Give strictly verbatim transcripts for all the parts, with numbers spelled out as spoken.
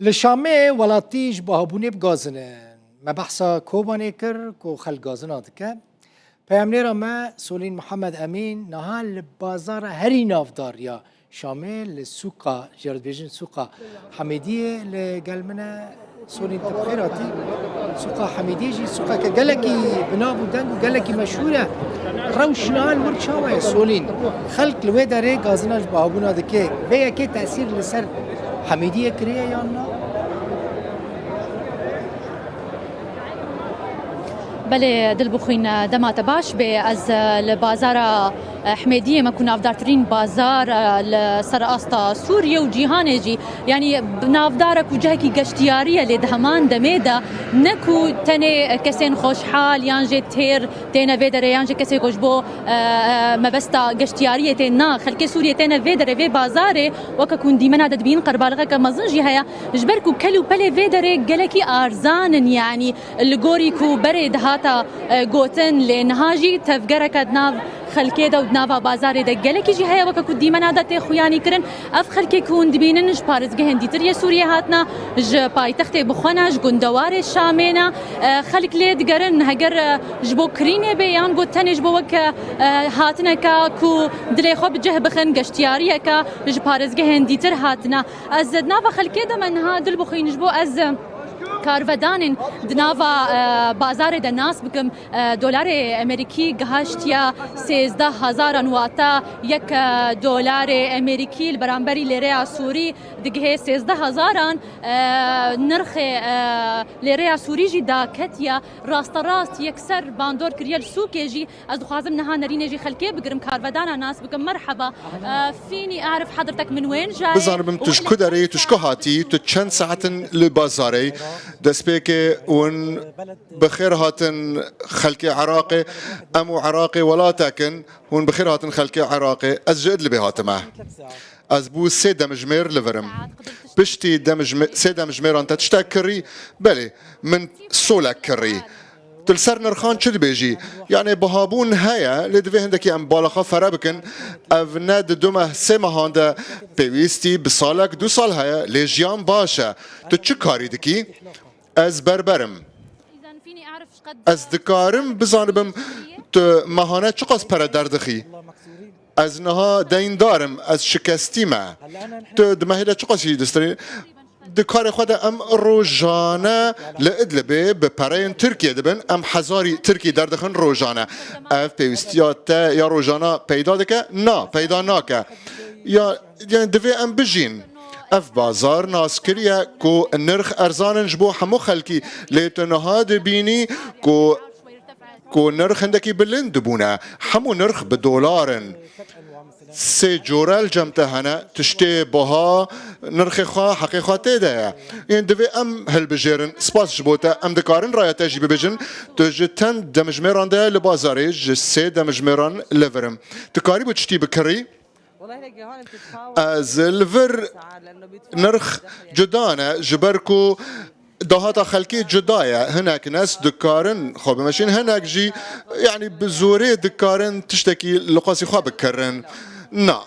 Li Şamê welatî ji bihabûnê bi gazin in. Me behsa Kobanê kir ku xelk gazina dike. Peyamnêra me Solîn Mihemed Emîn niha li bazara herî navdar ya Şamê, li sûqa, jê re dibêjin sûqa Hemîdiyê li gel min e. Solîn, tu bi xêr hatî. Sûqa Hemîdiyê jî sûqeke gelekî bi nav û deng û gelekî meşhûr e. Rewş niha li wir çawa ye Solîn? Xelk li wê derê gazina ji bihabûna dike. Vê yekê tesîr li ser Hemîdiyê kiriye yan na? Belê Dilbixwîn, dema te baş bê. Ez, e, li bazara, e, Hemêdiyê me ku navdartirîn bazar, e, li ser asta Sûriye û cîhanê jî, yanî bi navdar e ku cihekî geştiyarî ye, lê di heman demê de ne ku tenê kesên xweşhal yan jê têr têne vê derê yan jî kesê ku ji bo, e, e, mebesta geştiyariyê tê, na, xelkê Sûriyê têne vê derê, vê bazarê, weke ku hûn dîmena de dibînin qerbalixeke mezin jî heye, ji ber ku kel û pelê vê derê gelekî arzan in, yanî li gorî ku berê dihata, e, gotin, lê niha jî tevgereke di nav xelkê de û di nava bazarê de gelekî jî heye, weke ku dîmena de tê xuyanî kirin. Ev xelkê ku hûn dibînin ji parêzgehên dîtir yê Sûriyê hatine, ji paytextê bi xwe ne, ji gundewarê Şamê ne. E, xelk lê digerin, heger, e, ji bo kirînê bê yan ku tenê ji bo weke, e, hatineke ku dilê xwe bi cih bixin, geştiyariyeke ji parêzgehên dîtir hatine. Ez di nava xelkê de me niha Dilbixwîn, ji bo ez, e, karvedanên di nava, e, bazarê de nas bikim. E, dolarê Amerîkî gihaştiye sêzdeh hezaran, wata yek, e, dolarê Amerîkî li beramberî lêreya Sûrî digihê sêzdeh hezaran. E, nirxê, e, lêreya Sûrî jî daketiye. Rasterast yekser bandor kiriye li sûkê jî. Ez dixwazim niha nerînê jî xelkê bigirim, karvedana nas bikim. Merheba. E, fînî arif hedrtek min wên jayê. Bizanibim tu ji ku derê yî, tu ji ku hatî, tu çend saet in li bazarê yî? Destpêkê hûn bi xêr hatin xelkê Iraqê. Em û Iraqê welatek in. Hûn bi xêr hatin xelkê Iraqê. Ez ji Idlibê hatime. Ez bû sê demjimêr li vir im. Piştî demjimê-, sê demjimêran te tiştek kirî? Belê, min solek kirî. Tu li ser nirxan çi dibêjî? Yanê bihabûn heye, lê divê hindekî em bala xwe fere bikin. Ev ne di du meh, sê mehan de pêwîstî bi salek, du sal heye, lê jiyan baş e. Tu çi karî dikî? Ez berber im. Ez dikarim bizanibim tu mehane çiqas pere derdixî? Ez niha deyndar im, ez şikestî me. Tu di mehê de çiqas jî distirî? Di karê xwe de em rojane li Idlibê bi pereyên Tirkiyê dibin, em hezarî Tirkî derdixin rojane. Ev pêwîstiya te ya rojana peyda dike? Na, peyda nake. Ya, yani divê em bijîn. Ev bazar nas kiriye ku nirx erzan in ji bo hemû xelkî, lê tu niha dibînî ku, ku nirx hindekî bilind bûne. Hemû nirx bi dolar in. Sê cure li cem te hene, tiştê buha, nirxê xwe, heqê xwe tê de ye. Yên divê em hilbijêrin. Spas ji bo te. Em dikarin raya te jî bibêjin. Tu ji çend demjimêran de li bazarê, ji sê demjimêran li vir im. Tu karîbû tiştî bikirî? Ez li vir nirx cuda ne, ji ber ku dahata xelkê cuda ye. Hinek nes dikarin xwe bimeşîn, hinek jî, yanî bi zorê dikarin tiştekî li qasî xwe bikirin. Na.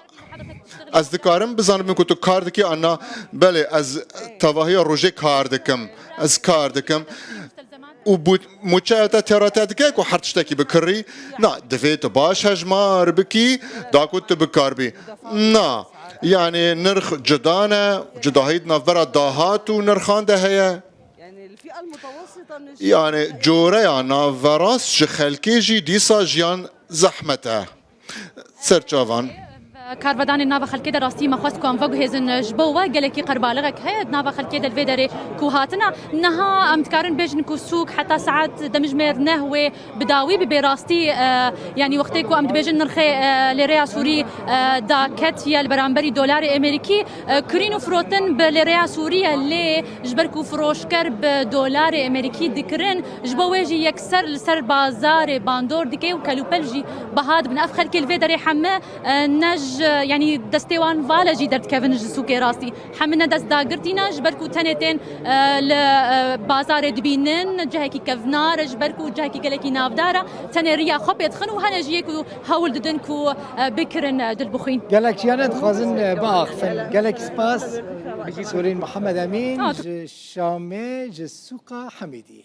Ez dikarim bizanim ku tu kar dikî an na? Belê, ez tevahiya rojê kar dikim. Ez kar dikim. Û bû-, mûçeya te têra te dike ku her tiştekî bikirî? Na, divê tu baş hejmar bikî, da ku tu bikarbî. Na, yanî nirx cuda ne, cudahî di navbera dahat û nirxan de heye. Yanî coreya navberast ji xelkê jî dîsa jiyan zehmet e. Serçavan. Karvedanên nava xelkê de rastî me xwest ku em veguhêzin, ji bo we gelekî qerbalixek heye di nava xelkê de li vê derê ku hatine. Niha em dikarin bêjin ku sûk heta saet demjimêr neh wê bi dawî bibe. Rastî, e, yanî wextê ku em dibêjin nirxê, e, lêreya Sûrî, e, daketiye li beramberî dolarê Amerîkî, e, kirîn û firotin bi lêreya Sûrî ye, lê ji ber ku firoşker bi dolarê Amerîkî dikirin, ji bo wê jî yekser li ser bazarê bandor dike û kelûpel jî biha dibin. Ev xelkê li vê derê heme, e, ne ji, yanî destê wan vala jî derdikevin ji sûkê rastî. Hemine dest dagirtî ne, ji ber ku tenê tên, e, li, e, bazarê dibînin, cihekî kevnar e, ji ber ku cihekî gelekî navdar e, tenê riya xwe pê dixin û hene jî yê ku hewl didin ku, e, bikirin, e, dilbixwîn. Gelek jiyane dixwazin, e, biaxifin. Gelek spas. Gorên Mihemed Emîn Ha, tu- ji Şamê, ji sûqa Hemîdî.